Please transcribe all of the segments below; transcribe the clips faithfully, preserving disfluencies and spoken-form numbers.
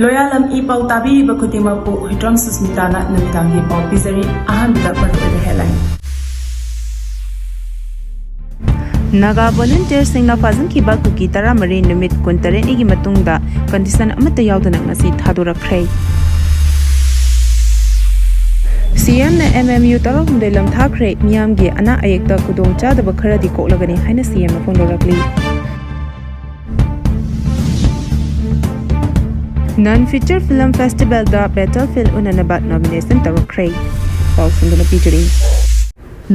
ꯂꯣꯌꯥꯂꯝ E ꯄꯥꯎ ꯇꯥꯕꯤꯔꯤꯕ ꯈꯨꯗꯤꯡꯃꯛꯄꯨ ꯍꯨꯏꯗ꯭ꯔꯣꯝ ꯁꯨꯁꯃꯤꯇꯥꯅ ꯅꯨꯃꯤꯗꯥꯡꯒꯤ ꯄꯥꯎ ꯄꯤꯖꯔꯤ꯫ ꯑꯍꯥꯟꯕꯗ ꯃꯔꯨꯑꯣꯏꯕ headline꯫ ꯅꯥꯒꯥ ꯚꯣꯂꯨꯟꯇꯤꯌꯔꯁꯤꯡꯅ ꯐꯥꯖꯤꯟꯈꯤꯕ ꯀꯨꯀꯤ ꯇꯔꯥꯃꯔꯤ ꯅꯨꯃꯤꯠ ꯀꯨꯟꯇꯔꯦꯠꯅꯤꯒꯤ ꯃꯇꯨꯡꯗ condition ꯑꯃꯠꯇ ꯌꯥꯎꯗꯅ ꯉꯁꯤ ꯊꯥꯗꯣꯔꯛꯈ꯭ꯔꯦ꯫ ꯁꯤ ꯑꯦꯝꯅ ꯑꯦꯝ ꯑꯦꯝ ꯌꯨ ꯇꯔꯥꯍꯨꯝꯗꯣꯏ ꯂꯝꯊꯥꯈ꯭ꯔꯦ, ꯃꯤꯌꯥꯝꯒꯤ ꯑꯅꯥ ꯑꯌꯦꯛꯇ ꯈꯨꯗꯣꯡꯆꯥꯗꯕ ꯈꯔꯗꯤ ꯀꯣꯛꯂꯒꯅꯤ ꯍꯥꯏꯅ ꯁꯤ ꯑꯦꯝꯅ ꯐꯣꯡꯗꯣꯔꯛꯂꯤ꯫ ꯅꯟ ꯐꯤꯆꯔ ꯐꯤꯂꯝ ꯐꯦꯁꯇꯤꯚꯦꯜꯗ ꯕꯦꯇꯜꯐꯤꯜꯗ ꯎꯅꯅꯕ nomination ꯇꯧꯔꯛꯈ꯭ꯔꯦ꯫ ꯄꯥꯎ ꯁꯟꯗꯣꯛꯅ ꯄꯤꯖꯔꯤ꯫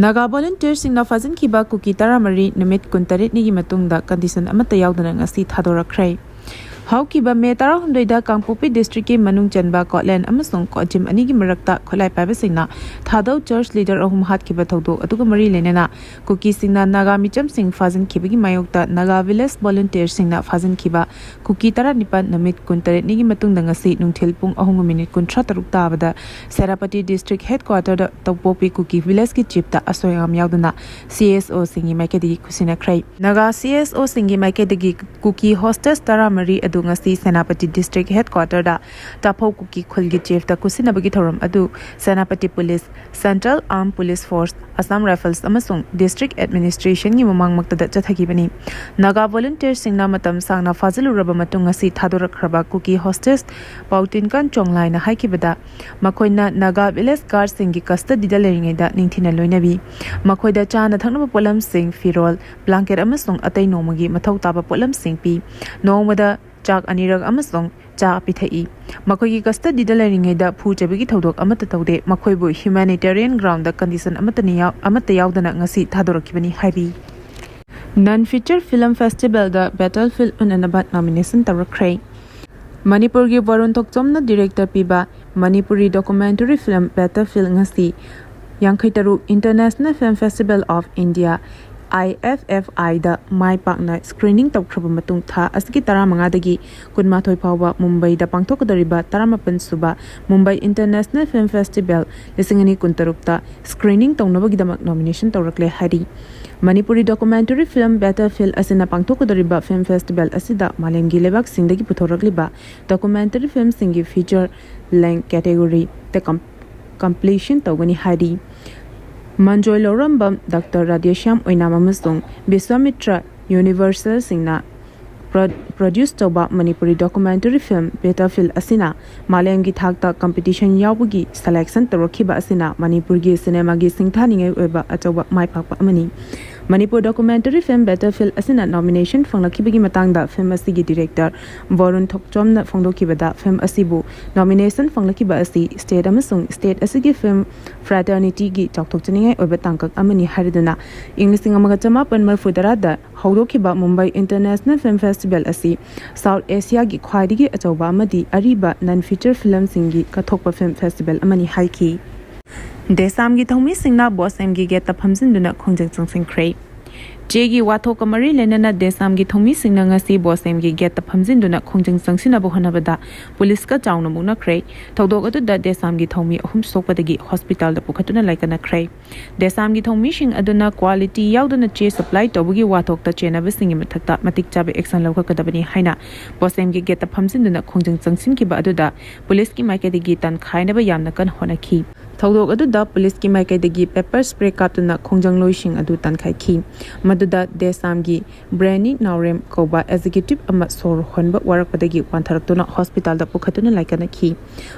ꯅꯥꯒꯥ ꯚꯣꯂꯨꯟꯇꯤꯌꯔꯁꯤꯡꯅ ꯐꯥꯖꯤꯟꯈꯤꯕ ꯀꯨꯀꯤ ꯇꯔꯥꯃꯔꯤ ꯅꯨꯃꯤꯠ ꯀꯨꯟꯇꯔꯦꯠꯅꯤꯒꯤ ꯃꯇꯨꯡꯗ condition ꯑꯃꯠꯇ ꯌꯥꯎꯗꯅ ꯉꯁꯤ ꯊꯥꯗꯣꯔꯛꯈ꯭ꯔꯦ꯫ ꯍꯧꯈꯤꯕ ꯃꯦ ꯇꯔꯥꯍꯨꯝꯗꯣꯏꯗ ꯀꯥꯡꯄꯣꯛꯄꯤ ꯗꯤꯁꯇ꯭ꯔꯤꯛꯀꯤ ꯃꯅꯨꯡ ꯆꯟꯕ ꯀꯣꯠꯂꯦꯟ ꯑꯃꯁꯨꯡ ꯀꯣꯠꯖꯤꯝ ꯑꯅꯤꯒꯤ ꯃꯔꯛꯇ ꯈꯨꯠꯂꯥꯏ ꯄꯥꯏꯕꯁꯤꯡꯅ ꯊꯥꯗꯧ ꯆꯔꯆ ꯂꯤꯗꯔ ꯑꯍꯨꯝ ꯍꯥꯠꯈꯤꯕ ꯊꯧꯗꯣꯛ ꯑꯗꯨꯒ ꯃꯔꯤ ꯂꯩꯅꯅ ꯀꯨꯀꯤꯁꯤꯡꯅ ꯅꯥꯒꯥ ꯃꯤꯆꯝꯁꯤꯡ ꯐꯥꯖꯤꯟꯈꯤꯕꯒꯤ ꯃꯥꯌꯣꯛꯇ ꯅꯥꯒꯥ ꯚꯤꯂꯦꯖ ꯚꯣꯂꯨꯟꯇꯤꯌꯔꯁꯤꯡꯅ ꯐꯥꯖꯤꯟꯈꯤꯕ ꯀꯨꯀꯤ ꯇꯔꯥꯅꯤꯄꯥꯟ ꯅꯨꯃꯤꯠ ꯀꯨꯟꯇꯔꯦꯠꯅꯤꯒꯤ ꯃꯇꯨꯡꯗ ꯉꯁꯤ ꯅꯨꯡꯊꯤꯜ ꯄꯨꯡ ꯑꯍꯨꯝꯒ ꯃꯤꯅꯤꯠ ꯀꯨꯟꯊ꯭ꯔꯥ ꯇꯔꯨꯛ ꯇꯥꯕꯗ ꯁꯦꯅꯥꯄꯇꯤ ꯗꯤꯁꯇ꯭ꯔꯤꯛ ꯍꯦꯗꯀ꯭ꯋꯥꯇꯔꯗ ꯇꯧꯄꯣꯛꯄꯤ ꯀꯨꯀꯤ ꯚꯤꯂꯦꯖꯀꯤ ꯆꯤꯐꯇ ꯑꯁꯣꯏ ꯑꯉꯥꯝ ꯌꯥꯎꯗꯅ ꯁꯤ ꯑꯦꯁ ꯑꯣꯁꯤꯡꯒꯤ ꯃꯥꯏꯀꯩꯗꯒꯤ ꯈꯨꯠꯁꯤꯟꯅꯈ꯭ꯔꯦ꯫ ꯅꯥꯒꯥ ꯁꯤ ꯑꯦꯁ ꯑꯣꯁꯤꯡꯒꯤ ꯃꯥꯏꯀꯩꯗꯒꯤ ꯀꯨꯀꯤ ꯍꯣꯁꯇꯦꯖ ꯇꯔꯥꯃꯔꯤ ꯑꯗꯨ ꯉꯁꯤ ꯁꯦꯅꯥꯄꯇꯤ ꯗꯤꯁꯇ꯭ꯔꯤꯛ ꯍꯦꯗꯀ꯭ꯋꯥꯇꯔꯗ ꯇꯥꯐꯧ ꯀꯨꯀꯤ ꯈꯨꯜꯒꯤ ꯆꯤꯐꯇ ꯈꯨꯠꯁꯤꯟꯅꯕꯒꯤ ꯊꯧꯔꯝ ꯑꯗꯨ Senapati police, central armed police force, Assam rifles ꯑꯃꯁꯨꯡ ꯗꯤꯁꯇ꯭ꯔꯤꯛ ꯑꯦꯗꯃꯤꯅꯤꯁꯇ꯭ꯔꯦꯁꯟꯒꯤ ꯃꯃꯥꯡꯃꯛꯇꯗ ꯆꯠꯊꯈꯤꯕꯅꯤ꯫ ꯅꯥꯒꯥ ꯚꯣꯂꯨꯟꯇꯤꯌꯔꯁꯤꯡꯅ ꯃꯇꯝ ꯁꯥꯡꯅ ꯐꯥꯖꯤꯜꯂꯨꯔꯕ ꯃꯇꯨꯡ ꯉꯁꯤ ꯊꯥꯗꯣꯔꯛꯈ꯭ꯔꯕ ꯀꯨꯀꯤ ꯍꯣꯁꯇꯦꯖ ꯄꯥꯎꯇꯤꯟꯀꯥꯟ ꯆꯣꯡꯂꯥꯏꯅ ꯍꯥꯏꯈꯤꯕꯗ, ꯃꯈꯣꯏꯅ ꯅꯥꯒꯥ ꯚꯤꯂꯦꯖ ꯒꯥꯔꯗꯁꯤꯡꯒꯤ ꯀꯁꯇꯗꯤꯗ ꯂꯩꯔꯤꯉꯩꯗ ꯅꯤꯡꯊꯤꯅ ꯂꯣꯏꯅꯕꯤ꯫ ꯃꯈꯣꯏꯗ ꯆꯥꯅ ꯊꯛꯅꯕ ꯄꯣꯠꯂꯝꯁꯤꯡ, ꯐꯤꯔꯣꯜ, ꯕ꯭ꯂꯥꯡꯀꯦꯠ ꯑꯃꯁꯨꯡ ꯑꯇꯩ ꯅꯣꯡꯃꯒꯤ ꯃꯊꯧ ꯇꯥꯕ ꯄꯣꯠꯂꯝꯁꯤꯡ ꯄꯤ꯫ ꯅꯣꯡꯃꯗ ꯆꯥꯛ ꯑꯅꯤꯔꯛ ꯑꯃꯁꯨꯡ ꯆꯥ ꯄꯤꯊꯛꯏ꯫ ꯃꯈꯣꯏꯒꯤ ꯀꯁꯇꯗꯤꯗ ꯂꯩꯔꯤꯉꯩꯗ ꯐꯨ ꯆꯩꯕꯒꯤ ꯊꯧꯗꯣꯛ ꯑꯃꯠꯇ ꯇꯧꯗꯦ꯫ ꯃꯈꯣꯏꯕꯨ ꯍ꯭ꯌꯨꯃꯦꯅꯤꯇꯦꯔꯤꯌꯟ ꯒ꯭ꯔꯥꯎꯟꯗ condition ꯑꯃꯠꯇꯅ ꯌꯥꯎ-, ꯑꯃꯠꯇ ꯌꯥꯎꯗꯅ ꯉꯁꯤ ꯊꯥꯗꯣꯔꯛꯈꯤꯕꯅꯤ ꯍꯥꯏꯔꯤ꯫ ꯅꯟ ꯐꯤꯆꯔ ꯐꯤꯂꯝ ꯐꯦꯁꯇꯤꯚꯦꯜꯗ ꯕꯦꯇꯜꯐꯤꯜꯗ ꯎꯅꯅꯕ nomination ꯇꯧꯔꯛꯈ꯭ꯔꯦ꯫ ꯃꯅꯤꯄꯨꯔꯒꯤ ꯕꯥꯔꯨꯟ ꯊꯣꯛꯆꯣꯝꯅ ꯗꯤꯔꯦꯛꯇꯔ ꯄꯤꯕ ꯃꯅꯤꯄꯨꯔꯤ ꯗꯣꯀꯨꯃꯦꯟꯇꯔꯤ ꯐꯤꯂꯝ ꯕꯦꯇꯜꯐꯤꯜꯗ ꯉꯁꯤ ꯌꯥꯡꯈꯩ ꯇꯔꯨꯛ International Film Festival of India, I F F I ꯗ ꯃꯥꯏ ꯄꯥꯛꯅ ꯁ꯭ꯀ꯭ꯔꯤꯅꯤꯡ ꯇꯧꯈ꯭ꯔꯕ ꯃꯇꯨꯡ ꯊꯥ ꯑꯁꯤꯒꯤ ꯇꯔꯥꯃꯉꯥꯗꯒꯤ ꯀꯨꯟꯃꯥꯊꯣꯏ ꯐꯥꯎꯕ ꯃꯨꯝꯕꯩꯗ ꯄꯥꯡꯊꯣꯛꯀꯗꯧꯔꯤꯕ ꯇꯔꯥꯃꯥꯄꯟ ꯁꯨꯕ ꯃꯨꯝꯕꯩ ꯏꯟꯇꯔꯅꯦꯁꯅꯦꯜ ꯐꯤꯂꯝ ꯐꯦꯁꯇꯤꯚꯦꯜ ꯂꯤꯁꯤꯡ ꯑꯅꯤ ꯀꯨꯟꯇꯔꯨꯛꯇ ꯁ꯭ꯀ꯭ꯔꯤꯅꯤꯡ ꯇꯧꯅꯕꯒꯤꯗꯃꯛ nomination ꯇꯧꯔꯛꯂꯦ ꯍꯥꯏꯔꯤ꯫ ꯃꯅꯤꯄꯨꯔꯤ documentary film Battlefield ꯑꯁꯤꯅ ꯄꯥꯡꯊꯣꯛꯀꯗꯧꯔꯤꯕ film festival ꯑꯁꯤꯗ ꯃꯥꯂꯦꯝꯒꯤ ꯂꯩꯕꯥꯛꯁꯤꯡꯗꯒꯤ ꯄꯨꯊꯣꯔꯛꯂꯤꯕ documentary filmꯁꯤꯡꯒꯤ feature length categoryꯗ com- competition ꯇꯧꯒꯅꯤ ꯍꯥꯏꯔꯤ꯫ ꯃꯥꯡꯖꯤꯜ ꯂꯧꯔꯝꯕ ꯗꯥꯛꯇꯔ ꯔꯥꯙꯦꯁ꯭ꯌꯥꯝ ꯑꯣꯏꯅꯥꯝ ꯑꯃꯁꯨꯡ ꯕꯤꯁ꯭ꯋꯥꯃꯤꯇ꯭ꯔ ꯌꯨꯅꯤꯚꯔꯁꯦꯜꯁꯤꯡꯅ pro- produce ꯇꯧꯕ ꯃꯅꯤꯄꯨꯔꯤ documentary film Battlefield ꯑꯁꯤꯅ ꯃꯥꯂꯦꯝꯒꯤ ꯊꯥꯛꯇ competition ꯌꯥꯎꯕꯒꯤ selection ꯇꯧꯔꯛꯈꯤꯕ ꯑꯁꯤꯅ ꯃꯅꯤꯄꯨꯔꯒꯤ ꯁꯤꯅꯦꯃꯥꯒꯤ ꯁꯤꯡꯊꯥꯅꯤꯡꯉꯥꯏ ꯑꯣꯏꯕ ꯑꯆꯧꯕ ꯃꯥꯏ ꯄꯥꯛꯄ ꯑꯃꯅꯤ꯫ ꯃꯅꯤꯄꯨꯔ documentary film Battlefield ꯑꯁꯤꯅ nomination ꯐꯪꯂꯛꯈꯤꯕꯒꯤ ꯃꯇꯥꯡꯗ film ꯑꯁꯤꯒꯤ director ꯕꯔꯨꯟ ꯊꯣꯛꯆꯣꯝꯅ ꯐꯣꯡꯗꯣꯛꯈꯤꯕꯗ, film ꯑꯁꯤꯕꯨ nomination ꯐꯪꯂꯛꯈꯤꯕ ꯑꯁꯤ state ꯑꯃꯁꯨꯡ state ꯑꯁꯤꯒꯤ film fraternityꯒꯤ ꯆꯥꯎꯊꯣꯛꯆꯅꯤꯡꯉꯥꯏ ꯑꯣꯏꯕ ꯇꯥꯡꯀꯛ ꯑꯃꯅꯤ ꯍꯥꯏꯔꯗꯨꯅ, ꯏꯪ ꯂꯤꯁꯤꯡ ꯑꯃꯒ ꯆꯃꯥꯄꯟ ꯃꯔꯤꯐꯨ ꯇꯔꯥꯗ ꯍꯧꯗꯣꯛꯈꯤꯕ ꯃꯨꯝꯕꯥꯏ International Film Festival ꯑꯁꯤ South Asiaꯒꯤ ꯈ꯭ꯋꯥꯏꯗꯒꯤ ꯑꯆꯧꯕ ꯑꯃꯗꯤ ꯑꯔꯤꯕ non feature filmꯁꯤꯡꯒꯤ ꯀꯠꯊꯣꯛꯄ film festival ꯑꯃꯅꯤ ꯍꯥꯏꯈꯤ꯫ ꯗꯦꯁꯥꯝꯒꯤ ꯊꯧꯃꯤꯁꯤꯡꯅ ꯕꯣꯁꯦꯝꯒꯤ gateꯇ ꯐꯝꯖꯤꯟꯗꯨꯅ ꯈꯣꯡꯖꯪ ꯆꯪꯁꯤꯟꯈ꯭ꯔꯦ꯫ ꯆꯦꯒꯤ ꯋꯥꯊꯣꯛꯀ ꯃꯔꯤ ꯂꯩꯅꯅ ꯗꯦꯁꯥꯝꯒꯤ ꯊꯧꯃꯤꯁꯤꯡꯅ ꯉꯁꯤ ꯕꯣꯁꯦꯝꯒꯤ gateꯇ ꯐꯝꯖꯤꯟꯗꯨꯅ ꯈꯣꯡꯖꯪ ꯆꯪꯁꯤꯟꯅꯕ ꯍꯣꯠꯅꯕꯗ ꯄꯨꯂꯤꯁꯀ ꯆꯥꯎꯅ ꯃꯨꯛꯅꯈ꯭ꯔꯦ꯫ ꯊꯧꯗꯣꯛ ꯑꯗꯨꯗ ꯗꯦꯁꯥꯝꯒꯤ ꯊꯧꯃꯤ ꯑꯍꯨꯝ ꯁꯣꯛꯄꯗꯒꯤ hospitalꯗ ꯄꯨꯈꯠꯇꯨꯅ ꯂꯥꯏꯀꯠꯅꯈ꯭ꯔꯦ꯫ ꯗꯦꯁꯥꯝꯒꯤ ꯊꯧꯃꯤꯁꯤꯡ ꯑꯗꯨꯅ quality ꯌꯥꯎꯗꯅ ꯆꯦ supply ꯇꯧꯕꯒꯤ ꯋꯥꯊꯣꯛꯇ ꯆꯦꯟꯅꯕꯁꯤꯡꯒꯤ ꯃꯊꯛꯇ ꯃꯇꯤꯛ ꯆꯥꯕ action ꯂꯧꯈꯠꯀꯗꯕꯅꯤ ꯍꯥꯏꯅ ꯕꯣꯁꯦꯝꯒꯤ gateꯇ ꯐꯝꯖꯤꯟꯗꯨꯅ ꯈꯣꯡꯖꯪ ꯆꯪꯁꯤꯟꯈꯤꯕ ꯑꯗꯨꯗ ꯄꯨꯂꯤꯁꯀꯤ ꯃꯥꯏꯀꯩꯗꯒꯤ ꯇꯥꯟꯈꯥꯏꯅꯕ ꯌꯥꯝꯅ ꯀꯟꯅ ꯍꯣꯠꯅꯈꯤ꯫ ꯊꯧꯗꯣꯛ ꯑꯗꯨꯗ ꯄꯨꯂꯤꯁꯀꯤ ꯃꯥꯏꯀꯩꯗꯒꯤ pepper spray ꯀꯥꯞꯇꯨꯅ ꯈꯣꯡꯖꯪꯂꯣꯏꯁꯤꯡ ꯑꯗꯨ ꯇꯥꯟꯈꯥꯏꯈꯤ꯫ ꯃꯗꯨꯗ ꯗꯦꯁꯥꯝꯒꯤ ꯕ꯭ꯔꯦꯅꯤ ꯅꯥꯎꯔꯦꯝ ꯀꯧꯕ executive ꯑꯃ ꯁꯣꯔ ꯍꯣꯟꯕ ꯋꯥꯔꯛꯄꯗꯒꯤ ꯋꯥꯟꯊꯔꯛꯇꯨꯅ hospitalꯗ ꯄꯨꯈꯠꯇꯨꯅ ꯂꯥꯏꯀꯠꯅꯈꯤ꯫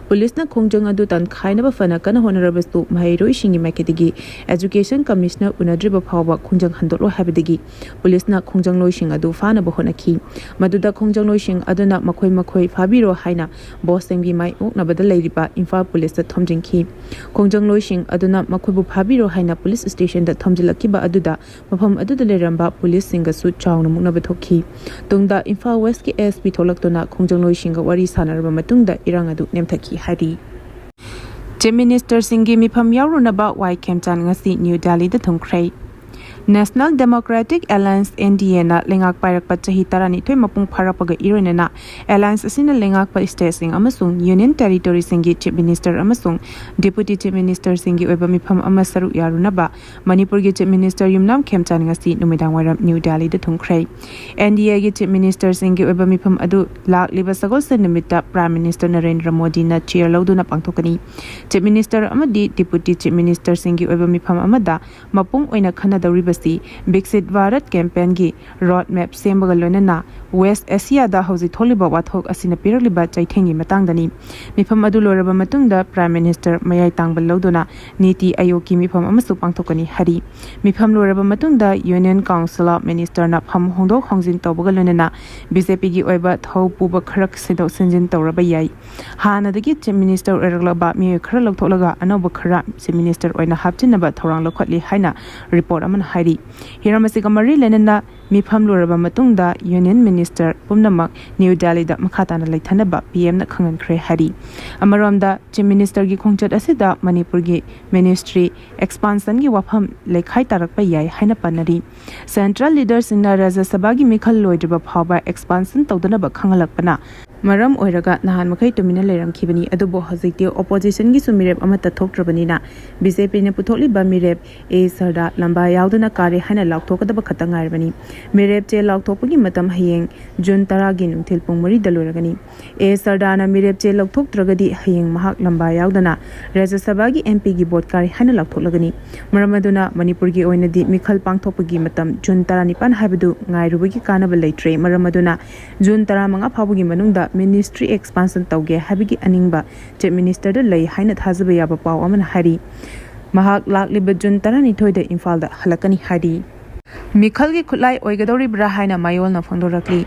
ꯄꯨꯂꯤꯁꯅ ꯈꯣꯡꯖꯪ ꯑꯗꯨ ꯇꯥꯟꯈꯥꯏꯅꯕ ꯐꯅ ꯀꯟꯅ ꯍꯣꯠꯅꯔꯕꯁꯨ, ꯃꯍꯩꯔꯣꯏꯁꯤꯡꯒꯤ ꯃꯥꯏꯀꯩꯗꯒꯤ Education Commissioner ꯎꯅꯗ꯭ꯔꯤꯕ ꯐꯥꯎꯕ ꯈꯣꯡꯖꯪ ꯍꯟꯗꯣꯛꯂꯣ ꯍꯥꯏꯕꯗꯒꯤ ꯄꯨꯂꯤꯁꯅ ꯈꯣꯡꯖꯪꯂꯣꯏꯁꯤꯡ ꯑꯗꯨ ꯐꯥꯅꯕ ꯍꯣꯠꯅꯈꯤ꯫ ꯃꯗꯨꯗ ꯈꯣꯡꯖꯪꯂꯣꯏꯁꯤꯡ ꯑꯗꯨꯅ ꯃꯈꯣꯏ ꯃꯈꯣꯏ ꯐꯥꯕꯤꯔꯣ ꯍꯥꯏꯅ ꯕꯣꯁꯦꯝꯒꯤ ꯃꯥꯏꯌꯣꯛꯅꯕꯗ ꯂꯩꯔꯤꯕ ꯏꯝꯐꯥꯜ ꯄꯨꯂꯤꯁꯇ ꯊꯣꯝꯖꯤꯟꯈꯤ꯫ ꯈꯣꯡꯖꯪꯂꯣꯏꯁꯤꯡ ꯑꯗꯨꯅ ꯃꯈꯣꯏꯕꯨ ꯐꯥꯕꯤꯔꯣ ꯍꯥꯏꯅ ꯄꯨꯂꯤꯁ stationꯗ ꯊꯣꯝꯖꯤꯜꯂꯛꯈꯤꯕ ꯑꯗꯨꯗ ꯃꯐꯝ ꯑꯗꯨꯗ ꯂꯩꯔꯝꯕ ꯄꯨꯂꯤꯁꯁꯤꯡꯒꯁꯨ ꯆꯥꯎꯅ ꯃꯨꯛꯅꯕ ꯊꯣꯛꯈꯤ꯫ ꯇꯨꯡꯗ ꯏꯝꯐꯥꯜ Westꯀꯤ ASP ꯊꯣꯛꯂꯛꯇꯨꯅ ꯈꯣꯡꯖꯪꯂꯣꯏꯁꯤꯡꯒ ꯋꯥꯔꯤ ꯁꯥꯟꯅꯔꯕ ꯃꯇꯨꯡꯗ ꯏꯔꯥꯡ ꯑꯗꯨ ꯅꯦꯝꯊꯈꯤ ꯍꯥꯏꯔꯤ꯫ Chief Ministerꯁꯤꯡꯒꯤ ꯃꯤꯐꯝ ꯌꯥꯎꯔꯨꯅꯕ ꯋꯥꯏ ꯈꯦꯝꯆꯥꯟ ꯉꯁꯤ ꯅ꯭ꯌꯨ ꯗꯦꯜꯂꯤꯗ ꯊꯨꯡꯈ꯭ꯔꯦ꯫ National Democratic Alliance, N D A ꯅ ꯂꯩꯉꯥꯛ ꯄꯥꯏꯔꯛꯄ ꯆꯍꯤ ꯇꯔꯥꯅꯤꯊꯣꯏ ꯃꯄꯨꯡ ꯐꯥꯔꯛꯄꯒ ꯏꯔꯣꯏꯅꯅ alliance ꯑꯁꯤꯅ ꯂꯩꯉꯥꯛꯄ states ꯁꯤꯡ ꯑꯃꯁꯨꯡ union territory ꯁꯤꯡꯒꯤ chief minister ꯑꯃꯁꯨꯡ deputy chief minister ꯁꯤꯡꯒꯤ ꯑꯣꯏꯕ ꯃꯤꯐꯝ ꯑꯃ ꯁꯔꯨꯛ ꯌꯥꯔꯨꯅꯕ ꯃꯅꯤꯄꯨꯔꯒꯤ chief minister ꯌꯨꯝꯅꯥꯝ ꯈꯦꯝꯆꯥꯟ ꯉꯁꯤ ꯅꯨꯃꯤꯗꯥꯡ ꯋꯥꯏꯔꯝ ꯅ꯭ꯌꯨ ꯗꯦꯜꯂꯤꯗ ꯊꯨꯡꯈ꯭ꯔꯦ꯫ N D A ꯒꯤ chief minister ꯁꯤꯡꯒꯤ ꯑꯣꯏꯕ ꯃꯤꯐꯝ ꯑꯗꯨ ꯂꯥꯛꯂꯤꯕ ꯁꯒꯣꯜꯁꯦꯟ ꯅꯨꯃꯤꯠꯇ Prime Minister ꯅꯔꯦꯟꯗ꯭ꯔ ꯃꯣꯗꯤꯅ chair ꯂꯧꯗꯨꯅ ꯄꯥꯡꯊꯣꯛꯀꯅꯤ꯫ Chief minister ꯑꯃꯗꯤ deputy chief minister ꯁꯤꯡꯒꯤ ꯑꯣꯏꯕ ꯃꯤꯐꯝ ꯑꯃꯗ ꯃꯄꯨꯡ ꯑꯣꯏꯅ ꯈꯟꯅꯗꯧꯔꯤꯕꯁꯤ ꯕꯤꯛꯁꯤꯠ ꯚꯥꯔꯠ campaign ꯒꯤ road map ꯁꯦꯝꯕꯒ ꯂꯣꯏꯅꯅ West Asia ꯗ ꯍꯧꯖꯤꯛ ꯊꯣꯛꯂꯤꯕ ꯋꯥꯊꯣꯛ ꯑꯁꯤꯅ ꯄꯤꯔꯛꯂꯤꯕ ꯆꯩꯊꯦꯡꯒꯤ ꯃꯇꯥꯡꯗꯅꯤ꯫ ꯃꯤꯐꯝ ꯑꯗꯨ ꯂꯣꯏꯔꯕ ꯃꯇꯨꯡꯗ Prime Minister ꯃꯌꯥꯏ ꯇꯥꯡꯕ ꯂꯧꯗꯨꯅ ꯅꯤꯇꯤ ꯑꯥꯌꯣꯒꯀꯤ ꯃꯤꯐꯝ ꯑꯃꯁꯨ ꯄꯥꯡꯊꯣꯛꯀꯅꯤ ꯍꯥꯏꯔꯤ꯫ ꯃꯤꯐꯝ ꯂꯣꯏꯔꯕ ꯃꯇꯨꯡꯗ Union Council of Minister ꯅ ꯐꯝ ꯍꯣꯡꯗꯣꯛ ꯍꯣꯡꯖꯤꯟ ꯇꯧꯕꯒ ꯂꯣꯏꯅꯅ B J P ꯒꯤ ꯑꯣꯏꯕ ꯊꯧ ꯄꯨꯕ ꯈꯔ ꯁꯤꯟꯗꯣꯛ ꯁꯤꯟꯖꯤꯟ ꯇꯧꯔꯕ ꯌꯥꯏ꯫ ꯍꯥꯟꯅꯗꯒꯤ chief minister ꯑꯣꯏꯔꯛꯂꯕ ꯃꯤꯑꯣꯏ ꯈꯔ ꯂꯧꯊꯣꯛꯂꯒ ꯑꯅꯧꯕ ꯈꯔ chief minister ꯑꯣꯏꯅ ꯍꯥꯞꯆꯤꯟꯅꯕ ꯊꯧꯔꯥꯡ ꯂꯧꯈꯠꯂꯤ ꯍꯥꯏꯅ report ꯑꯃꯅ ꯍꯥꯏꯔꯤ꯫ ꯍꯤꯔꯝ ꯑꯁꯤꯒ ꯃꯔꯤ ꯂꯩꯅꯅ ꯃꯤꯐꯝ ꯂꯣꯏꯔꯕ ꯃꯇꯨꯡꯗ Union Minister ꯄꯨꯝꯅꯃꯛ ꯅ꯭ꯌꯨ ꯗꯦꯜꯂꯤꯗ ꯃꯈꯥ ꯇꯥꯅ ꯂꯩꯊꯅꯕ P M ꯅ ꯈꯪꯍꯟꯈ꯭ꯔꯦ ꯍꯥꯏꯔꯤ꯫ ꯑꯃꯔꯣꯝꯗ chief minister ꯒꯤ ꯈꯣꯡꯆꯠ ꯑꯁꯤꯗ ꯃꯅꯤꯄꯨꯔꯒꯤ ministry expansion ꯒꯤ ꯋꯥꯐꯝ ꯂꯩꯈꯥꯏ ꯇꯥꯔꯛꯄ ꯌꯥꯏ ꯍꯥꯏꯅ ꯄꯟꯅꯔꯤ꯫ Central leader ꯁꯤꯡꯅ ꯔꯥꯖ꯭ꯌ ꯁꯚꯥꯒꯤ ꯃꯤꯈꯜ ꯂꯣꯏꯗ꯭ꯔꯤꯕ ꯐꯥꯎꯕ expansion ꯇꯧꯗꯅꯕ ꯈꯪꯍꯜꯂꯛꯄꯅ ꯃꯔꯝ ꯑꯣꯏꯔꯒ ꯅꯍꯥꯟ ꯃꯈꯩ ꯇꯨꯃꯤꯟꯅ ꯂꯩꯔꯝꯈꯤꯕꯅꯤ꯫ ꯑꯗꯨꯕꯨ ꯍꯧꯖꯤꯛꯇꯤ opposition ꯒꯤꯁꯨ ꯃꯤꯔꯦꯞ ꯑꯃꯠꯇ ꯊꯣꯛꯇ꯭ꯔꯕꯅꯤꯅ B J P ꯅ ꯄꯨꯊꯣꯛꯂꯤꯕ ꯃꯤꯔꯦꯞ ꯑꯦ ꯁꯔꯗꯥ ꯂꯝꯕꯥ ꯌꯥꯎꯗꯅ ꯀꯥꯔꯦ ꯍꯥꯏꯅ ꯂꯥꯎꯊꯣꯛꯀꯗꯕ ꯈꯛꯇ ꯉꯥꯏꯔꯕꯅꯤ꯫ ꯃꯤꯔꯦꯞ ꯆꯦ ꯂꯥꯎꯊꯣꯛꯄꯒꯤ ꯃꯇꯝ ꯍꯌꯦꯡ June ꯇꯔꯥꯒꯤ ꯅꯨꯡꯊꯤꯜ ꯄꯨꯡ ꯃꯔꯤꯗ ꯂꯣꯏꯔꯒꯅꯤ꯫ ꯑꯦ ꯁꯔꯗꯥꯅ ꯃꯤꯔꯦꯞ ꯆꯦ ꯂꯧꯊꯣꯛꯇ꯭ꯔꯒꯗꯤ ꯍꯌꯦꯡ ꯃꯍꯥꯛ ꯂꯝꯕꯥ ꯌꯥꯎꯗꯅ ꯔꯥꯖ꯭ꯌ ꯁꯚꯥꯒꯤ M P ꯒꯤ vote ꯀꯥꯔꯦ ꯍꯥꯏꯅ ꯂꯥꯎꯊꯣꯛꯂꯒꯅꯤ꯫ ꯃꯔꯝ ꯑꯗꯨꯅ ꯃꯅꯤꯄꯨꯔꯒꯤ ꯑꯣꯏꯅꯗꯤ ꯃꯤꯈꯜ ꯄꯥꯡꯊꯣꯛꯄꯒꯤ ꯃꯇꯝ June ꯇꯔꯥꯅꯤꯄꯥꯟ ꯍꯥꯏꯕꯗꯨ ꯉꯥꯏꯔꯨꯕꯒꯤ ꯀꯥꯟꯅꯕ ꯂꯩꯇ꯭ꯔꯦ꯫ ꯃꯔꯝ ꯑꯗꯨꯅ June ꯇꯔꯥꯃꯉꯥ ꯐꯥꯎꯕꯒꯤ ꯃꯅꯨꯡꯗ ministry expansion ꯇꯧꯒꯦ ꯍꯥꯏꯕꯒꯤ ꯑꯅꯤꯡꯕ chief minister ꯗ ꯂꯩ ꯍꯥꯏꯅ ꯊꯥꯖꯕ ꯌꯥꯕ ꯄꯥꯎ ꯑꯃꯅ ꯍꯥꯏꯔꯤ꯫ ꯃꯍꯥꯛ ꯂꯥꯛꯂꯤꯕ June ꯇꯔꯥꯅꯤꯊꯣꯏꯗ ꯏꯝꯐꯥꯜꯗ ꯍꯜꯂꯛꯀꯅꯤ ꯍꯥꯏꯔꯤ꯫ ꯃꯤꯈꯜꯒꯤ ꯈꯨꯠꯂꯥꯏ ꯑꯣꯏꯒꯗꯧꯔꯤꯕ꯭ꯔꯥ ꯍꯥꯏꯅ ꯃꯌꯣꯜꯅ ꯐꯣꯡꯗꯣꯔꯛꯂꯤ꯫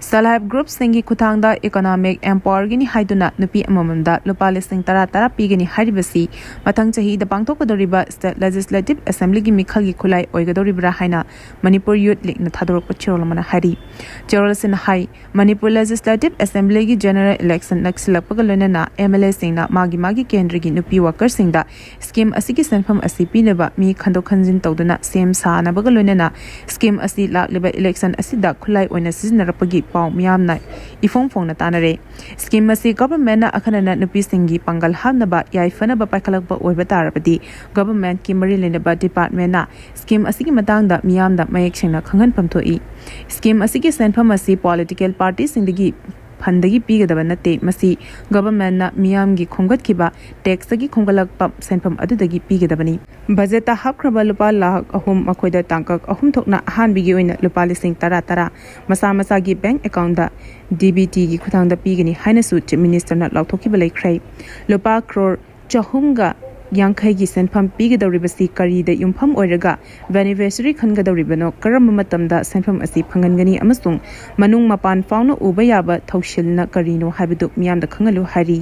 Self Help Groupꯁꯤꯡꯒꯤ ꯈꯨꯠꯊꯥꯡꯗ Economic Empowerꯒꯤꯅꯤ ꯍꯥꯏꯗꯨꯅ ꯅꯨꯄꯤ ꯑꯃꯃꯝꯗ ꯂꯨꯄꯥ ꯂꯤꯁꯤꯡ ꯇꯔꯥ ꯇꯔꯥ ꯄꯤꯒꯅꯤ ꯍꯥꯏꯔꯤꯕꯁꯤ ꯃꯊꯪ ꯆꯍꯤꯗ ꯄꯥꯡꯊꯣꯛꯀꯗꯧꯔꯤꯕ State Legislative Assemblyꯒꯤ ꯃꯤꯈꯜꯒꯤ ꯈꯨꯠꯂꯥꯏ ꯑꯣꯏꯒꯗꯧꯔꯤꯕ꯭ꯔꯥ ꯍꯥꯏꯅ ꯃꯅꯤꯄꯨꯔ Youth Leagueꯅ ꯊꯥꯗꯣꯔꯛꯄ ꯆꯦꯔꯣꯜ ꯑꯃꯅ ꯍꯥꯏꯔꯤ꯫ ꯆꯦꯔꯣꯜ ꯑꯁꯤꯅ ꯍꯥꯏ, ꯃꯅꯤꯄꯨꯔ Legislative Assemblyꯒꯤ General Election ꯅꯛꯁꯤꯜꯂꯛꯄꯒ ꯂꯣꯏꯅꯅ MLAꯁꯤꯡꯅ ꯃꯥꯒꯤ ꯃꯥꯒꯤ ꯀꯦꯟꯗ꯭ꯔꯒꯤ ꯅꯨꯄꯤ workerꯁꯤꯡꯗ scheme ꯑꯁꯤꯒꯤ ꯁꯦꯟꯐꯝ ꯑꯁꯤ ꯄꯤꯅꯕ ꯃꯤ ꯈꯟꯗꯣꯛ ꯈꯟꯖꯤꯟ ꯇꯧꯗꯨꯅ ꯁꯦꯝ ꯁꯥꯅꯕꯒ ꯂꯣꯏꯅꯅ scheme ꯑꯁꯤ ꯂꯥꯛꯂꯤꯕ election ꯑꯁꯤꯗ ꯈꯨꯠꯂꯥꯏ ꯑꯣꯏꯅ ꯁꯤꯖꯤꯟꯅꯔꯛꯄꯒꯤ ꯄꯥꯎ ꯃꯤꯌꯥꯝꯅ ꯏꯐꯣꯡ ꯐꯣꯡꯅ ꯇꯥꯅꯔꯦ꯫ Scheme ꯑꯁꯤ governmentꯅ ꯑꯈꯟꯅꯅ ꯅꯨꯄꯤꯁꯤꯡꯒꯤ ꯄꯥꯡꯒꯜ ꯍꯥꯞꯅꯕ ꯌꯥꯏꯐꯅꯕ ꯄꯥꯏꯈꯠꯂꯛꯄ ꯑꯣꯏꯕ ꯇꯥꯔꯕꯗꯤ governmentꯀꯤ ꯃꯔꯤ ꯂꯩꯅꯕ departmentꯅ scheme ꯑꯁꯤꯒꯤ ꯃꯇꯥꯡꯗ ꯃꯤꯌꯥꯝꯗ ꯃꯌꯦꯛ ꯁꯦꯡꯅ ꯈꯪꯍꯟꯐꯝ ꯊꯣꯛꯏ꯫ Scheme ꯑꯁꯤꯒꯤ ꯁꯦꯟꯐꯝ ꯑꯁꯤ political partyꯁꯤꯡꯗꯒꯤ fundꯗꯒꯤ ꯄꯤꯒꯗꯕ ꯅꯠꯇꯦ꯫ ꯃꯁꯤ governmentꯅ ꯃꯤꯌꯥꯝꯒꯤ ꯈꯣꯝꯒꯠꯈꯤꯕ taxꯇꯒꯤ ꯈꯣꯝꯒꯠꯂꯛꯄ ꯁꯦꯟꯐꯝ ꯑꯗꯨꯗꯒꯤ ꯄꯤꯒꯗꯕꯅꯤ꯫ Budgetꯇ ꯍꯥꯞꯈ꯭ꯔꯕ ꯂꯨꯄꯥ ꯂꯥꯈ ꯑꯍꯨꯝ ꯃꯈꯣꯏꯗ ꯇꯥꯡꯀꯛ ꯑꯍꯨꯝ ꯊꯣꯛꯅ ꯑꯍꯥꯟꯕꯒꯤ ꯑꯣꯏꯅ ꯂꯨꯄꯥ ꯂꯤꯁꯤꯡ ꯇꯔꯥ ꯇꯔꯥ ꯃꯁꯥ ꯃꯁꯥꯒꯤ bank accountꯇ DBTꯒꯤ ꯈꯨꯠꯊꯥꯡꯗ ꯄꯤꯒꯅꯤ ꯍꯥꯏꯅꯁꯨ Chief Ministerꯅ ꯂꯥꯎꯊꯣꯛꯈꯤꯕ ꯂꯩꯈ꯭ꯔꯦ꯫ ꯂꯨꯄꯥ ꯀ꯭ꯔꯣꯔ ꯆꯍꯨꯝꯒ ꯌꯥꯡꯈꯩꯒꯤ ꯁꯦꯟꯐꯝ ꯄꯤꯒꯗꯧꯔꯤꯕꯁꯤ ꯀꯔꯤꯗ ꯌꯨꯝꯐꯝ ꯑꯣꯏꯔꯒ beneficiary ꯈꯟꯒꯗꯧꯔꯤꯕꯅꯣ, ꯀꯔꯝꯕ ꯃꯇꯝꯗ ꯁꯦꯟꯐꯝ ꯑꯁꯤ ꯐꯪꯍꯟꯒꯅꯤ ꯑꯃꯁꯨꯡ ꯃꯅꯨꯡ ꯃꯄꯥꯟ ꯐꯥꯎꯅ ꯎꯕ ꯌꯥꯕ ꯊꯧꯁꯤꯜꯅ ꯀꯔꯤꯅꯣ ꯍꯥꯏꯕꯗꯨ ꯃꯤꯌꯥꯝꯗ ꯈꯪꯍꯜꯂꯨ ꯍꯥꯏꯔꯤ꯫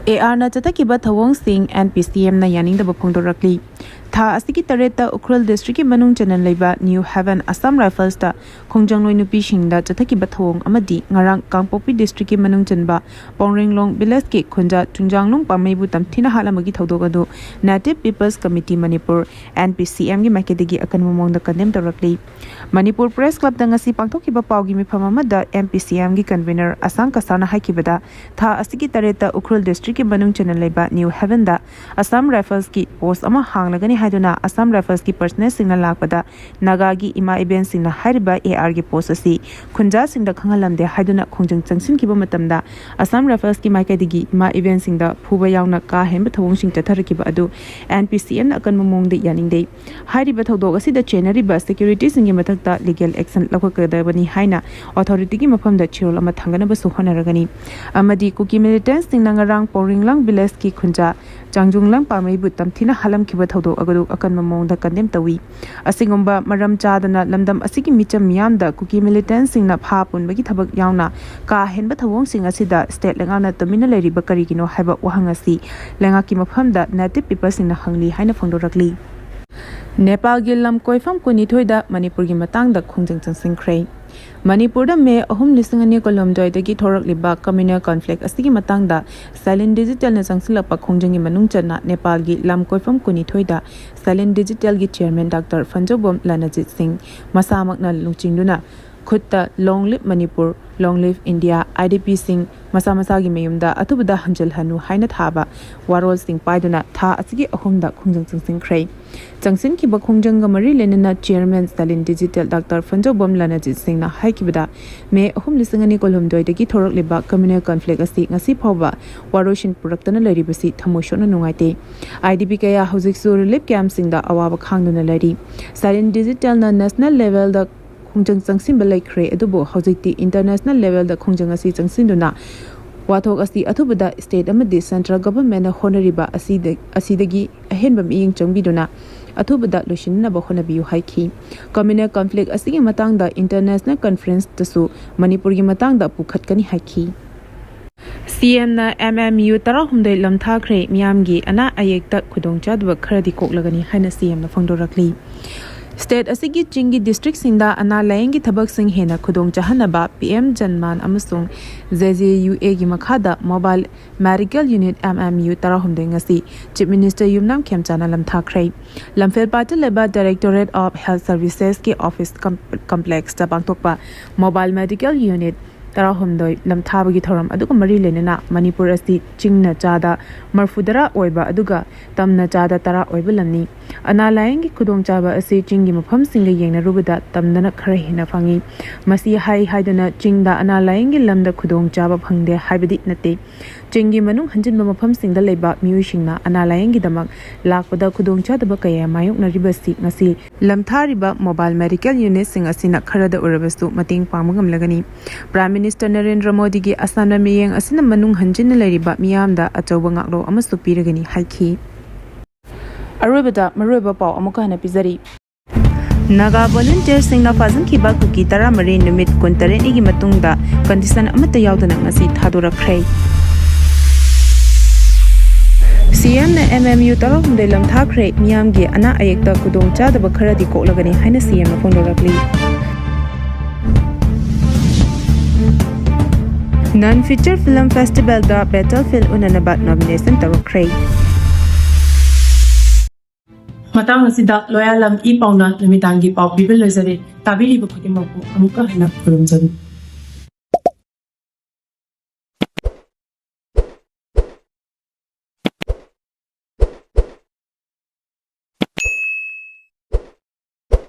ARꯅ ꯆꯠꯊꯈꯤꯕ ꯊꯧꯑꯣꯡꯁꯤꯡ NPCMꯅ ꯌꯥꯅꯤꯡꯗꯕ ꯐꯣꯡꯗꯣꯔꯛꯂꯤ꯫ ꯊꯥ ꯑꯁꯤꯒꯤ ꯇꯔꯦꯠꯇ ꯎꯈ꯭ꯔꯨꯜ districtꯀꯤ ꯃꯅꯨꯡ ꯆꯟꯅ ꯂꯩꯕ New Haven Assam Riflesꯇ ꯈꯣꯡꯖꯪꯂꯣꯏ ꯅꯨꯄꯤꯁꯤꯡꯗ ꯆꯠꯊꯈꯤꯕ ꯊꯧꯑꯣꯡ ꯑꯃꯗꯤ ꯉꯔꯥꯡ ꯀꯥꯡꯄꯣꯛꯄꯤ districtꯀꯤ ꯃꯅꯨꯡ ꯆꯟꯕ ꯄꯣꯡꯔꯦꯡꯂꯣꯡ villageꯀꯤ ꯈꯨꯟꯖꯥ ꯆꯨꯡꯖꯥꯡꯂꯨꯡ ꯄꯥꯝꯃꯩꯕꯨ ꯇꯝꯊꯤꯅ ꯍꯥꯠꯂꯝꯕꯒꯤ ꯊꯧꯗꯣꯛ ꯑꯗꯨ Native People's Committee ꯃꯅꯤꯄꯨꯔ, NPCMꯒꯤ ꯃꯥꯏꯀꯩꯗꯒꯤ ꯑꯀꯟꯕ ꯃꯑꯣꯡꯗ condemn ꯇꯧꯔꯛꯂꯤ꯫ ꯃꯅꯤꯄꯨꯔ Press Clubꯇ ꯉꯁꯤ ꯄꯥꯡꯊꯣꯛꯈꯤꯕ ꯄꯥꯎꯒꯤ ꯃꯤꯐꯝ ꯑꯃꯗ NPCMꯒꯤ convener ꯑꯁꯥꯡ ꯀꯁꯥꯅ ꯍꯥꯏꯈꯤꯕꯗ, ꯊꯥ ꯑꯁꯤꯒꯤ ꯇꯔꯦꯠꯇ ꯎꯈ꯭ꯔꯨꯜ districtꯀꯤ ꯃꯅꯨꯡ ꯆꯟꯅ ꯂꯩꯕ New Havenꯗ Assam Riflesꯀꯤ post ꯑꯃ ꯍꯥꯡꯂꯒꯅꯤ ꯍꯥꯏꯗꯨꯅ Assam Riflesꯀꯤ personnelꯁꯤꯡꯅ ꯂꯥꯛꯄꯗ ꯅꯥꯒꯥꯒꯤ ꯏꯃꯥ ꯏꯕꯦꯟꯁꯤꯡꯅ ꯍꯥꯏꯔꯤꯕ ARꯒꯤ post ꯑꯁꯤ ꯈꯨꯟꯖꯥꯁꯤꯡꯗ ꯈꯪꯍꯜꯂꯝꯗꯦ ꯍꯥꯏꯗꯨꯅ ꯈꯣꯡꯖꯪ ꯆꯪꯁꯤꯟꯈꯤꯕ ꯃꯇꯝꯗ Assam Riflesꯀꯤ ꯃꯥꯏꯀꯩꯗꯒꯤ ꯏꯃꯥ ꯏꯕꯦꯟꯁꯤꯡꯗ ꯐꯨꯕ ꯌꯥꯎꯅ ꯀꯥ ꯍꯦꯟꯕ ꯊꯧꯑꯣꯡꯁꯤꯡ ꯆꯠꯊꯔꯛꯈꯤꯕ ꯑꯗꯨ NPCMꯅ ꯑꯀꯟꯕ ꯃꯑꯣꯡꯗ ꯌꯥꯅꯤꯡꯗꯦ꯫ ꯍꯥꯏꯔꯤꯕ ꯊꯧꯗꯣꯛ ꯑꯁꯤꯗ ꯆꯦꯟꯅꯔꯤꯕ securityꯁꯤꯡꯒꯤ ꯃꯊꯛꯇ legal action ꯂꯧꯈꯠꯀꯗꯕꯅꯤ ꯍꯥꯏꯅ authorityꯒꯤ ꯃꯐꯝꯗ ꯆꯦꯔꯣꯜ ꯑꯃ ꯊꯥꯡꯒꯠꯅꯕꯁꯨ ꯍꯣꯠꯅꯔꯒꯅꯤ꯫ ꯑꯃꯗꯤ ꯀꯨꯀꯤ militantꯁꯤꯡꯅ ꯉꯔꯥꯡ ꯄꯣꯡꯔꯤꯡꯂꯥꯡ villageꯀꯤ ꯈꯨꯟꯖꯥ ꯆꯥꯡꯖꯨꯡꯂꯥꯡ ꯄꯥꯝꯃꯩꯕꯨ ꯇꯝꯊꯤꯅ ꯍꯥꯠꯂꯝꯈꯤꯕ ꯊꯧꯗꯣꯛ ꯒꯗꯨ ꯑꯀꯟꯕ ꯃꯑꯣꯡꯗ ꯀꯟꯗꯦꯝ ꯇꯧꯏ꯫ ꯑꯁꯤꯒꯨꯝꯕ ꯃꯔꯝ ꯆꯥꯗꯅ ꯂꯝꯗꯝ ꯑꯁꯤꯒꯤ ꯃꯤꯆꯝ ꯃꯤꯌꯥꯝꯗ ꯀꯨꯀꯤ ꯃꯤꯂꯤꯇꯦꯟꯁꯤꯡꯅ ꯐꯥ ꯄꯨꯟꯕꯒꯤ ꯊꯕꯛ ꯌꯥꯎꯅ ꯀꯥ ꯍꯦꯟꯕ ꯊꯧꯑꯣꯡꯁꯤꯡ ꯑꯁꯤꯗ ꯁ꯭ꯇꯦꯠ ꯂꯩꯉꯥꯛꯅ ꯇꯨꯃꯤꯟꯅ ꯂꯩꯔꯤꯕ ꯀꯔꯤꯒꯤꯅꯣ ꯍꯥꯏꯕ ꯋꯥꯍꯪ ꯑꯁꯤ ꯂꯩꯉꯥꯛꯀꯤ ꯃꯐꯝꯗ ꯅꯦꯇꯤꯚ ꯄꯤꯄꯜꯁꯤꯡꯅ ꯍꯪꯂꯤ ꯍꯥꯏꯅ ꯐꯣꯡꯗꯣꯔꯛꯂꯤ꯫ ꯅꯦꯄꯥꯜꯒꯤ ꯂꯝ ꯀꯣꯏꯐꯝ ꯀꯨꯟꯅꯤꯊꯣꯏꯗ ꯃꯅꯤꯄꯨꯔꯒꯤ ꯃꯇꯥꯡꯗ ꯈꯣꯡꯖꯪ ꯆꯪꯁꯤꯟꯈ꯭ꯔꯦ꯫ ꯃꯅꯤꯄꯨꯔꯗ ꯃꯦ ꯑꯍꯨꯝ, ꯂꯤꯁꯤꯡ ꯑꯅꯤ ꯀꯨꯟꯍꯨꯝꯗꯣꯏꯗꯒꯤ ꯊꯣꯔꯛꯂꯤꯕ communal conflict ꯑꯁꯤꯒꯤ ꯃꯇꯥꯡꯗ ꯁꯥꯏꯂꯦꯟ ꯗꯤꯖꯤꯇꯦꯜꯅ ꯆꯪꯁꯤꯜꯂꯛꯄ ꯈꯣꯡꯖꯪꯒꯤ ꯃꯅꯨꯡ ꯆꯟꯅ ꯅꯦꯄꯥꯜꯒꯤ ꯂꯝ ꯀꯣꯏꯐꯝ ꯀꯨꯟꯅꯤꯊꯣꯏꯗ ꯁꯥꯏꯂꯦꯟ ꯗꯤꯖꯤꯇꯦꯜꯒꯤ ꯆꯤꯌꯔꯃꯦꯟ ꯗꯥꯛꯇꯔ ꯐꯟꯖꯧꯕꯝ ꯂꯅꯖꯤꯠ ꯁꯤꯡ ꯃꯁꯥꯃꯛꯅ ꯂꯨꯆꯤꯡꯗꯨꯅ ꯈꯨꯠꯇ Long Live Manipur, Long Live India, IDPꯁꯤꯡ ꯃꯁꯥ ꯃꯁꯥꯒꯤ ꯃꯌꯨꯝꯗ ꯑꯊꯨꯕꯗ ꯍꯟꯖꯤꯜꯍꯟꯅꯨ ꯍꯥꯏꯅ ꯊꯥꯕ ꯋꯥꯔꯣꯜꯁꯤꯡ ꯄꯥꯏꯗꯨꯅ ꯊꯥ ꯑꯁꯤꯒꯤ ꯑꯍꯨꯝꯗ ꯈꯣꯡꯖꯪ ꯆꯪꯁꯤꯟꯈ꯭ꯔꯦ꯫ ꯆꯪꯁꯤꯟꯈꯤꯕ ꯈꯣꯡꯖꯪꯒ ꯃꯔꯤ ꯂꯩꯅꯅ ꯆꯤꯌꯔꯃꯦꯟ ꯁꯥꯏꯂꯦꯟ ꯗꯤꯖꯤꯇꯦꯜ ꯗꯥꯛꯇꯔ ꯐꯟꯖꯧꯕꯝ ꯂꯅꯖꯤꯠ ꯁꯤꯡꯅ ꯍꯥꯏꯈꯤꯕꯗ, ꯃꯦ ꯑꯍꯨꯝ, ꯂꯤꯁꯤꯡ ꯑꯅꯤ ꯀꯨꯟꯍꯨꯝꯗꯣꯏꯗꯒꯤ ꯊꯣꯔꯛꯂꯤꯕ communal conflict ꯑꯁꯤ ꯉꯁꯤ ꯐꯥꯎꯕ ꯋꯥꯔꯣꯏꯁꯤꯟ ꯄꯨꯔꯛꯇꯅ ꯂꯩꯔꯤꯕꯁꯤ ꯊꯃꯣꯏ ꯁꯣꯛꯅ ꯅꯨꯡꯉꯥꯏꯇꯦ꯫ IDP ꯀꯌꯥ ꯍꯧꯖꯤꯛꯁꯨ relief campꯁꯤꯡꯗ ꯑꯋꯥꯕ ꯈꯥꯡꯗꯨꯅ ꯂꯩꯔꯤ꯫ ꯁꯥꯏꯂꯦꯟ ꯗꯤꯖꯤꯇꯦꯜꯅ national levelꯗ ꯈꯣꯡꯖꯪ ꯆꯪꯁꯤꯟꯕ ꯂꯩꯈ꯭ꯔꯦ, ꯑꯗꯨꯕꯨ ꯍꯧꯖꯤꯛꯇꯤ international levelꯗ ꯈꯣꯡꯖꯪ ꯑꯁꯤ ꯆꯪꯁꯤꯟꯗꯨꯅ ꯋꯥꯊꯣꯛ ꯑꯁꯤ ꯑꯊꯨꯕꯗ state ꯑꯃꯗꯤ central governmentꯅ ꯍꯣꯠꯅꯔꯤꯕ ꯑꯁꯤꯗ-, ꯑꯁꯤꯗꯒꯤ ꯑꯍꯦꯟꯕ ꯃꯤꯠꯌꯦꯡ ꯆꯪꯕꯤꯗꯨꯅ ꯑꯊꯨꯕꯗ ꯂꯣꯏꯁꯤꯟꯅꯕ ꯍꯣꯠꯅꯕꯤꯌꯨ ꯍꯥꯏꯈꯤ꯫ Communal conflict ꯑꯁꯤꯒꯤ ꯃꯇꯥꯡꯗ international conferenceꯇꯁꯨ ꯃꯅꯤꯄꯨꯔꯒꯤ ꯃꯇꯥꯡꯗ ꯄꯨꯈꯠꯀꯅꯤ ꯍꯥꯏꯈꯤ꯫ CMꯅ MMU ꯇꯔꯥꯍꯨꯝꯗꯣꯏ ꯂꯝꯊꯥꯈ꯭ꯔꯦ, ꯃꯤꯌꯥꯝꯒꯤ ꯑꯅꯥ ꯑꯌꯦꯛꯇ ꯈꯨꯗꯣꯡꯆꯥꯗꯕ ꯈꯔꯗꯤ ꯀꯣꯛꯂꯒꯅꯤ ꯍꯥꯏꯅ CMꯅ ꯐꯣꯡꯗꯣꯔꯛꯂꯤ꯫ State ꯑꯁꯤꯒꯤ ꯆꯤꯡꯒꯤ districtꯁꯤꯡꯗ ꯑꯅꯥ ꯂꯥꯌꯦꯡꯒꯤ ꯊꯕꯛꯁꯤꯡ ꯍꯦꯟꯅ ꯈꯨꯗꯣꯡ ꯆꯥꯍꯟꯅꯕ PM JANMAN ꯑꯃꯁꯨꯡ JJUAꯒꯤ ꯃꯈꯥꯗ mobile medical unit MMU ꯇꯔꯥꯍꯨꯝꯗꯣꯏ ꯉꯁꯤ Chief Minister ꯌꯨꯝꯅꯥꯝ ꯈꯦꯝꯆꯥꯅ ꯂꯝꯊꯥꯈ꯭ꯔꯦ꯫ ꯂꯝꯐꯦꯜꯄꯥꯠꯇ ꯂꯩꯕ Directorate of Health Servicesꯀꯤ office com-, complexꯇ ꯄꯥꯡꯊꯣꯛꯄ mobile medical unit ꯇꯔꯥꯍꯨꯝꯗꯣꯏ ꯂꯝꯊꯥꯕꯒꯤ ꯊꯧꯔꯝ ꯑꯗꯨꯒ ꯃꯔꯤ ꯂꯩꯅꯅ ꯃꯅꯤꯄꯨꯔ ꯑꯁꯤ ꯆꯤꯡꯅ ꯆꯥꯗ ꯃꯔꯐꯨꯇꯔꯥ ꯑꯣꯏꯕ ꯑꯗꯨꯒ ꯇꯝꯅ ꯆꯥꯗ ꯇꯔꯥ ꯑꯣꯏꯕ ꯂꯝꯅꯤ꯫ ꯑꯅꯥ ꯂꯥꯌꯦꯡꯒꯤ ꯈꯨꯗꯣꯡꯆꯥꯕ ꯑꯁꯤ ꯆꯤꯡꯒꯤ ꯃꯐꯝꯁꯤꯡꯒ ꯌꯦꯡꯅꯔꯨꯕꯗ ꯇꯝꯗꯅ ꯈꯔ ꯍꯦꯟꯅ ꯐꯪꯏ꯫ ꯃꯁꯤ ꯍꯥꯏ ꯍꯥꯏꯗꯨꯅ ꯆꯤꯡꯗ ꯑꯅꯥ ꯂꯥꯌꯦꯡꯒꯤ ꯂꯝꯗ ꯈꯨꯗꯣꯡꯆꯥꯕ ꯐꯪꯗꯦ ꯍꯥꯏꯕꯗꯤ ꯅꯠꯇꯦ꯫ ꯆꯤꯡꯒꯤ ꯃꯅꯨꯡ ꯍꯟꯖꯤꯟꯕ ꯃꯐꯝꯁꯤꯡꯗ ꯂꯩꯕ ꯃꯤꯑꯣꯏꯁꯤꯡꯅ ꯑꯅꯥ ꯂꯥꯌꯦꯡꯒꯤꯗꯃꯛ ꯂꯥꯛꯄꯗ ꯈꯨꯗꯣꯡꯆꯥꯗꯕ ꯀꯌꯥ ꯃꯥꯌꯣꯛꯅꯔꯤꯕꯁꯤ ꯉꯁꯤ ꯂꯝꯊꯥꯔꯤꯕ mobile medical unitꯁꯤꯡ ꯑꯁꯤꯅ ꯈꯔꯗ ꯑꯣꯏꯔꯕꯁꯨ ꯃꯇꯦꯡ ꯄꯥꯡꯕ ꯉꯝꯂꯒꯅꯤ꯫ Prime Minister ꯅꯔꯦꯟꯗ꯭ꯔ ꯃꯣꯗꯤꯒꯤ ꯑꯁꯥꯝꯅ ꯃꯤꯠꯌꯦꯡ ꯑꯁꯤꯅ ꯃꯅꯨꯡ ꯍꯟꯖꯤꯟꯅ ꯂꯩꯔꯤꯕ ꯃꯤꯌꯥꯝꯗ ꯑꯆꯧꯕ ꯉꯥꯛꯂꯧ ꯑꯃꯁꯨ ꯄꯤꯔꯒꯅꯤ ꯍꯥꯏꯈꯤ꯫ ꯑꯔꯣꯏꯕꯗ ꯃꯔꯨꯑꯣꯏꯕ ꯄꯥꯎ ꯑꯃꯨꯛꯀ ꯍꯟꯅ ꯄꯤꯖꯔꯤ꯫ ꯅꯥꯒꯥ ꯚꯣꯂꯨꯟꯇꯤꯌꯔꯁꯤꯡꯅ ꯐꯥꯖꯤꯟꯈꯤꯕ ꯀꯨꯀꯤ ꯇꯔꯥꯃꯔꯤ ꯅꯨꯃꯤꯠ ꯀꯨꯟꯇꯔꯦꯠꯅꯤꯒꯤ ꯃꯇꯨꯡꯗ ꯀꯟꯗꯤꯁꯟ ꯑꯃꯠꯇ ꯌꯥꯎꯗꯅ ꯉꯁꯤ ꯊꯥꯗꯣꯔꯛꯈ꯭ꯔꯦ꯫ ꯁꯤ ꯑꯦꯝꯅ ꯑꯦꯝ ꯑꯦꯝ ꯌꯨ ꯇꯔꯥꯍꯨꯝꯗꯣꯏ ꯂꯝꯊꯥꯈ꯭ꯔꯦ꯫ ꯃꯤꯌꯥꯝꯒꯤ ꯑꯅꯥ ꯑꯌꯦꯛꯇ ꯈꯨꯗꯣꯡꯆꯥꯗꯕ ꯈꯔꯗꯤ ꯀꯣꯛꯂꯒꯅꯤ ꯍꯥꯏꯅ ꯁꯤ ꯑꯦꯝꯅ ꯐꯣꯡꯗꯣꯔꯛꯂꯤ꯫ ꯅꯟ ꯐꯤꯆꯔ ꯐꯤꯂꯝ ꯐꯦꯁꯇꯤꯚꯦꯜꯗ ꯕꯦꯇꯜꯐꯤꯜꯗ ꯎꯅꯅꯕ ꯅꯣꯃꯤꯅꯦꯁꯟ ꯇꯧꯔꯛꯈ꯭ꯔꯦ꯫ ꯃꯇꯥꯡ ꯑꯁꯤꯗ ꯂꯣꯌꯥꯂꯝ ꯏ ꯄꯥꯎꯅ ꯅꯨꯃꯤꯗꯥꯡꯒꯤ ꯄꯥꯎ ꯄꯤꯕ ꯂꯣꯏꯖꯔꯦ꯫ ꯇꯥꯕꯤꯔꯤꯕ ꯈꯨꯗꯤꯡꯃꯛꯄꯨ ꯑꯃꯨꯛꯀ ꯍꯟꯅ ꯈꯨꯔꯨꯝꯖꯔꯤ꯫